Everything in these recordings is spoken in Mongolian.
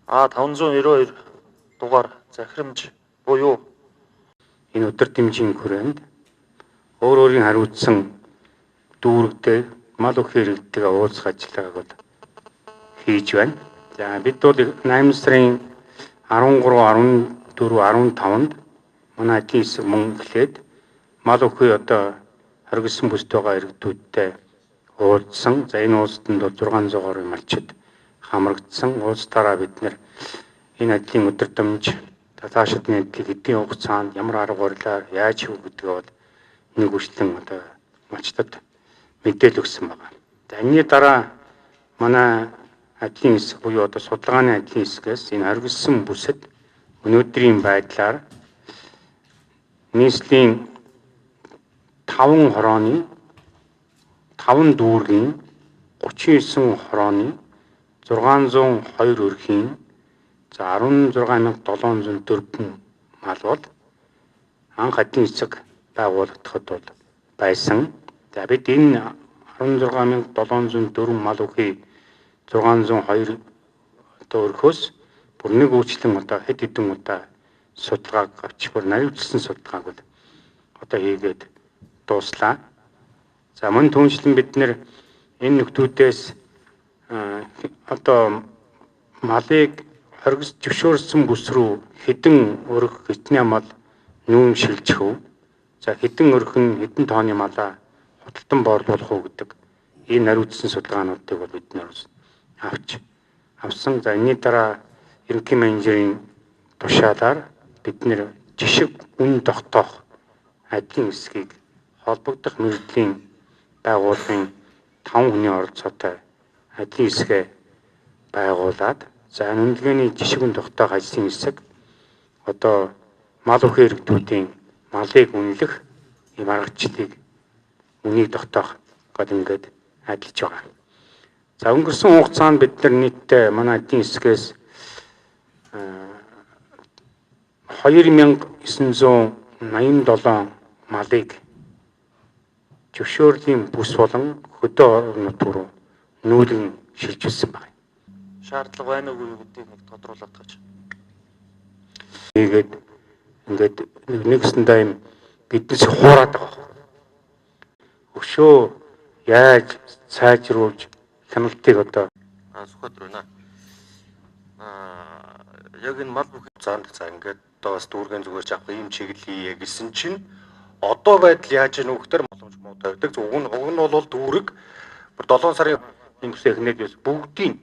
А592 дугаар захирамж буюу энэ өдөрдмжийн хүрээнд өөр өөрийн хариуцсан дүүрэгдээ мал бүхий иргэдтэйгээ уулзах ажиллагааг бол хийж байна. За бид бол 8 сарын 13, 14, 15-нд манай ажлын хэсэг мөн эхлээд мал бүхий одоо хоригдсон бүсд байгаа иргэдүүдтэй уулзсан. За энэ уулзалтанд бол 600 гаруй малчид хамрагдсан. Уулзалтаараа бид нэр энэ ажлын өдөрдмж цаашид энэ ажлыг хэдийн хугацаанд ямар арга барилаар яаж хийх гэдгээ бол нэг үшлэн одоо малчдад мэдээлэл өгсөн байна. За энэний дараа манай ажлын хэсэг буюу одоо судалгааны ажлын хэсгээс энэ хоригдсон бүсэд өнөөдрийн байдлаар нийслэлийн 5 хорооны 5 дүүргийн 39 хорооны 602 өрхийн за 16704 мал бол анх ажлын хэсэг байгуулагдахад бол байсан. За бид энэ 16704 мал бүхий 602 одоо өрхөөс бүр нэг үйлчлэн одоо хэд хэдэн удаа судалгааг авч бүр наривчлсан судалгааг бол одоо хийгээд дууслаа. За мөн түншлэн бид нэр энэ нөхдүүдээс одоо малыг хоригс зөвшөөрсөн бүс рүү хэдэн өрх хитнэ мал нүүн шилжих үү? За хэдэн өрх нь хэдэн тооны малаа худалдан боорлуулах уу гэдэг энэ нариуцсан судалгаануудыг бол бид нэр авч авсан. За энэний дараа ерөнхий менежерийн тушаалаар бид нэр жишг үн тогтоох ажлын хэсгийг холбогдох мэргэжлийн байгууллагын 5 хүний оролцоотой ажлын хэсгээ байгуулад за үнэлгээний жишг үн тогтоох ажлын хэсэг одоо мал бүхий иргэдүүдийн малыг үнэлэх ийм аргачлалыг үнийг тогтоох гэдэг ингээд ажиллаж байгаа. За өнгөрсөн хугацаанд бид нар нийтдээ манай эдийн хэсгээс 2987 малыг зөвшөөрлийн бүс болон хөдөө орон нутг руу нүүлгэн шилжүүлсэн байна. Шаардлага байна уугүй гэдгийг нэг тодруулаад таач. Тэгээд ингээд нэгсэндээ юм биднээс хуураад байгаа. Өшөө яаж сайжруулж хяналтыг одоо Сүхбаатар байна. Яг энэ мал бүхий занд за ингээд одоо бас дүүргийн зүгээр ч авах ийм чиглэл хийе гэсэн чинь одоо байдал яаж ийм үгээр боломж муу тавьдаг. Уг нь бол дүүрэг бүр 7 сарын энэ бүсээ эхнээд бас бүгдийг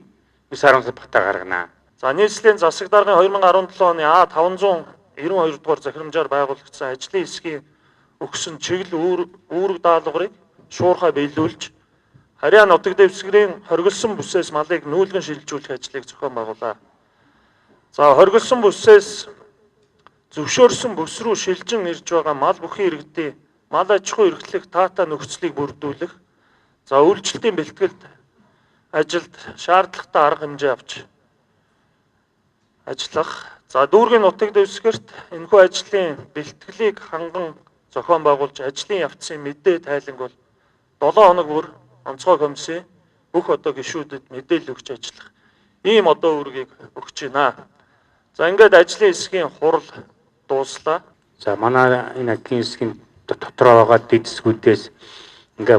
9.9 багтаа гаргана. За нийслэлийн засаг даргын 2017 оны А592 дугаар захирамжаар байгуулагдсан ажлын хэсгийн өгсөн чиглэл үүрэг даалгаврыг шуурхай биелүүлж Харьяа нутаг дэвсгэрийн хоригдсон бүсээс малыг нүүлгэн шилжүүлэх ажлыг зохион байгуулаа. За хоригдсон бүсээс зөвшөөрсөн бүс рүү шилжин ирж байгаа мал бүхий иргэдийн мал аж ахуй эрхлэх таатай нөхцөлийг бүрдүүлэх, за үйлчлэлтийн бэлтгэлд ажилд шаардлагатай арга хэмжээ авч ажиллах. За дүүргийн нутаг дэвсгэрт энэхүү ажлын бэлтгэлийг ханган зохион байгуулж ажлын явцын мэдээ тайланг бол 7 хоног бүр онцгой комиссийн бүх одоо гишүүдэд мэдээлэл өгч ажиллах ийм одоо үүргийг өгч байна. За ингээд ажлын хэсгийн хурал дууслаа. За манай энэ ажлын хэсгийн дотроо байгаа дэд хэсгүүдээс ингээ